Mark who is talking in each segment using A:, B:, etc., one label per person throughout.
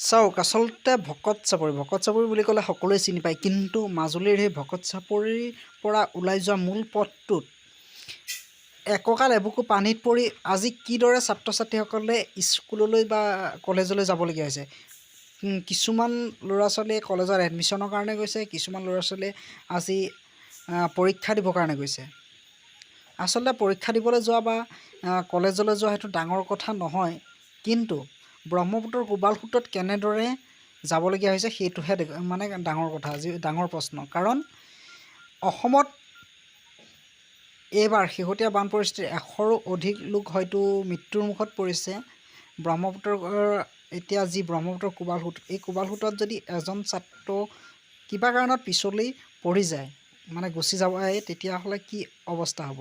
A: চাওক, আচলতে ভকত চাপৰি, ভকত চাপৰি বুলি ক'লে সকলোৱে চিনি পায়। কিন্তু মাজুলীৰ সেই ভকত চাপৰিৰ পৰা ওলাই যোৱা মূল পথটোত একঁকাল এবুকু পানীত পৰি আজি কিদৰে ছাত্ৰ ছাত্ৰীসকলে স্কুললৈ বা কলেজলৈ যাবলগীয়া হৈছে। কিছুমান ল'ৰা ছোৱালীয়ে কলেজত এডমিশ্যনৰ কাৰণে গৈছে, কিছুমান ল'ৰা ছোৱালীয়ে আজি পৰীক্ষা দিবৰ কাৰণে গৈছে। আচলতে পৰীক্ষা দিবলৈ যোৱা বা কলেজলৈ যোৱা সেইটো ডাঙৰ কথা নহয়, কিন্তু ব্ৰহ্মপুত্ৰৰ কোবাল সোঁতত কেনেদৰে যাবলগীয়া হৈছে, সেইটোহে মানে ডাঙৰ কথা, আজি ডাঙৰ প্ৰশ্ন। কাৰণ অসমত এইবাৰ শেহতীয়া বান পৰিস্থিতিত 100ৰো অধিক লোক হয়তো মৃত্যুৰ মুখত পৰিছে। ব্ৰহ্মপুত্ৰৰ এতিয়া যি ব্ৰহ্মপুত্ৰৰ কোবাল সোঁত, এই কোবাল সোঁতত যদি এজন ছাত্ৰ কিবা কাৰণত পিছলি পৰি যায়, মানে গুচি যাব, তেতিয়াহ'লে কি অৱস্থা হ'ব?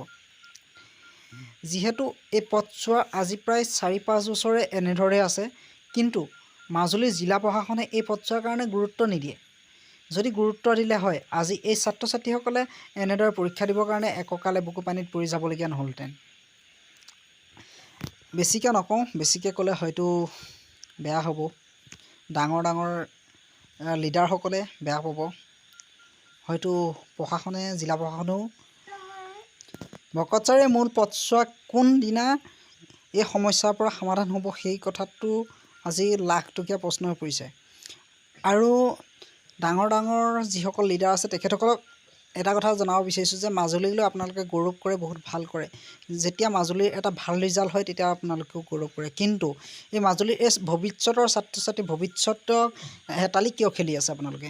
A: যিহেতু এই পথছোৱা আজি প্ৰায় 4-5 বছৰে এনেদৰে আছে, কিন্তু মাজুলী জিলা প্ৰশাসনে এই পথছোৱাৰ কাৰণে গুৰুত্ব নিদিয়ে। যদি গুৰুত্ব দিলে হয়, আজি এই ছাত্ৰ ছাত্ৰীসকলে এনেদৰে পৰীক্ষা দিবৰ কাৰণে একঁকাল এবুকু পানীত পৰি যাবলগীয়া নহ'লহেঁতেন। বেছিকৈ নকওঁ, বেছিকৈ ক'লে হয়তো বেয়া হ'ব, ডাঙৰ ডাঙৰ লিডাৰসকলে বেয়া পাব, হয়তো প্ৰশাসনে, জিলা প্ৰশাসনেও। ভকতচাৰীৰ মূল পথছোৱা কোনদিনা এই সমস্যাৰ পৰা সমাধান হ'ব, সেই কথাটো আজি লাখটকীয়া প্ৰশ্ন হৈ পৰিছে। আৰু ডাঙৰ ডাঙৰ যিসকল লিডাৰ আছে, তেখেতসকলক এটা কথা জনাব বিচাৰিছোঁ যে মাজুলীলৈ আপোনালোকে গৌৰৱ কৰে, বহুত ভাল কৰে। যেতিয়া মাজুলীৰ এটা ভাল ৰিজাল্ট হয়, তেতিয়া আপোনালোকেও গৌৰৱ কৰে। কিন্তু এই মাজুলীৰ এই ভৱিষ্যতৰ ছাত্ৰ ছাত্ৰী ভৱিষ্যতক হেতালি কিয় খেলি আছে আপোনালোকে?